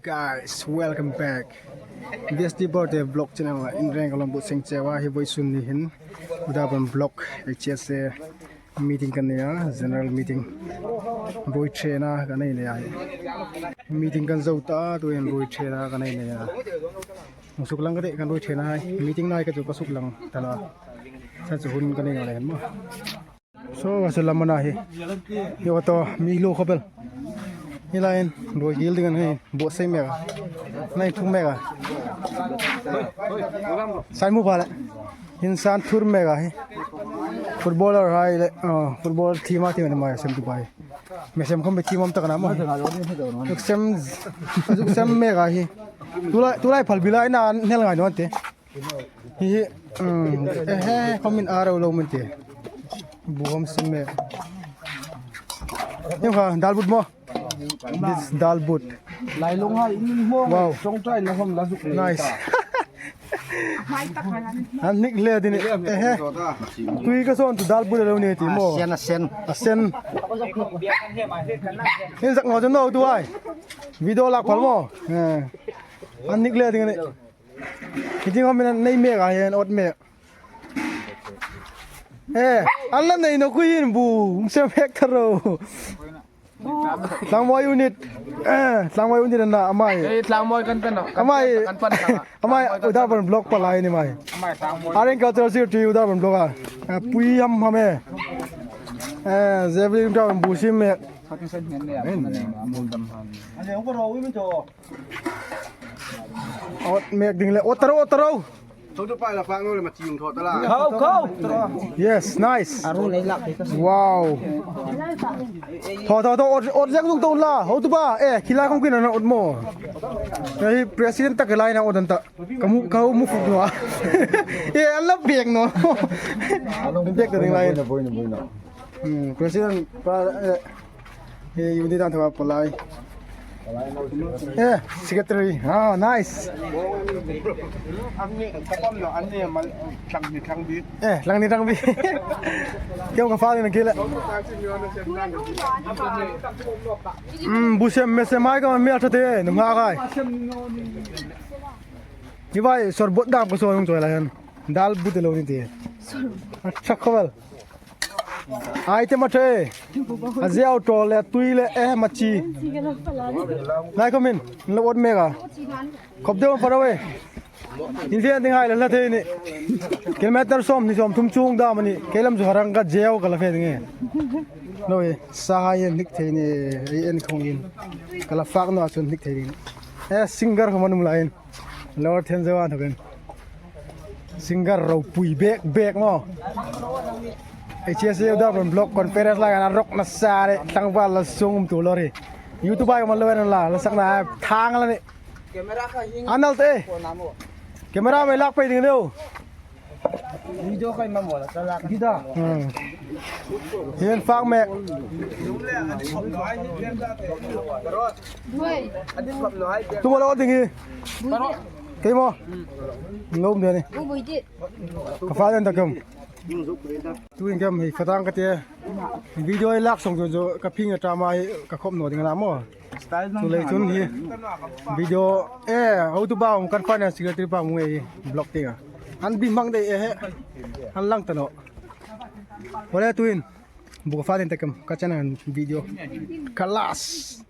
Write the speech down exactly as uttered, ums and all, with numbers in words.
Guys, welcome back. V S T Birthday Vlog channel-a in reng ka lo buotsai cheu a, hi vawisun ni hin Udaban Block H S A meeting kan nei a, general meeting. Ruoi ṭhena kan nei a hi. Meeting kan zo ta, tuhin ruoi ṭhena kan nei a. Hung suklang ka tih, kan ruoi ṭhena hi. Meeting nei ka chu ka suklang ta la. Sa chu hun kan nei naw le hin maw. So, ka suklang a ni hi. Hi auto, mi lo khawp el. Hi laia ruoi gil ding a ni, buotsai mek a. Nei thum mek a. Sai mu pha le. Insan thur mek a hi. Footballer hai le, oh, football team-a team ni mai sem tu bai. Mi sem khawm bi team-a um tak a na maw. Zuk sem, zuk sem mek a hi. Tulai, tulai phal bi lai na hnel ngai naw ti. Hi, hi, um, eh, he, khawm in a ro lo min ti. Bu khawm sem mek. Ni kha, dal but maw. This dal but. Lailung hai in mo. Wow. Song trai na hom la zuk. Nice. An hnik hle ding a nih. Eh, he. Tui ka sawn tu dal but lo ni ti maw. A sen, a sen. A sen. In zak naw chu naw tu ai. Video lak phal maw. Eh. An hnik hle ding a nih. Hi ding khawm in nei mek a hi, an awt mek. Eh, an la nei naw kui in bu, hung sem hek ta ro. Tlangmawi unit. Eh, Tlangmawi unit an na, amai. Eh, Tlangmawi kan pan naw. Amai. Kan pan naw. Amai, Udaban Block palai ni mai. Amai Tlangmawi. Areng Cultural Secretary Udaban Block a. Eh, pui ham ham e. Eh, Zevelin Udaban bu sim e. Awt mek ding le, awt ta ro, awt ta ro. Thawtu pa la fak naw le ma chieng thaw ta la. Khau, khau. Yes, nice. Wow. Thaw, thaw, thaw, awt, awt zek zuk ta la. Thawtu pa, eh, khi lai khawm khi na awt maw. Eh, president tak lai na awt an ta. Ka mu, ka mu fuk naw. Eh, an la bek naw. Bek ta ding lai. Hmm, president pa, eh, He, unit an thaw palai. Eh, secretary. Ah, nice. Eh, tlangni tlangbi. Keu ka fa ni kile. Hmm, bu sem me sem ai ka mi a thate, nung ha kai. Hi vai, sorbot dam ko so nung choi la hen. Dal but lo ni ti. Acha khawal. Ai te ma the. A ziau to le tui le eh ma chi. Lai khawm in, lo awt mek a. Khop deu pa rawi. In fian ding hai le la thei ni. Kilometer sawm hni sawm thum chuong dam a nih. Kei lam zu harang ka ziau ka la fe ding e. Lo e, sa hai en hnik thei ni, ei en khawng in. Ka la fak naw a chun hnik thei ding. Eh, singer khawm an um lai in. Lower Thenzawl an thawkin. Singer ropui bek bek maw. H S A Udaban Block Conference lai an rok na sa re, tlangval la sung um tu lo ri. YouTube ai man lo en la, la sak na thang la ni. Anal te. Camera mai lak pei ding lo. Video kai ma mo la, ka lak. Gida. Hmm. Hian fak mek. Tu ma lo ding hi. Kei maw? Ngom de ni. Ka fa den ta kam. Tu in kam hi fatang ka te. Video lak song jo jo ka phing a tama hi ka khop naw ding la maw. Chu lei chun hi video, eh, hotu pa um kan finance secretary pa um ngei block te a. An bi hmang dei e he. An lang ta naw. Wale tuin. Bu ka fa den ta kam ka channel video. Ka last.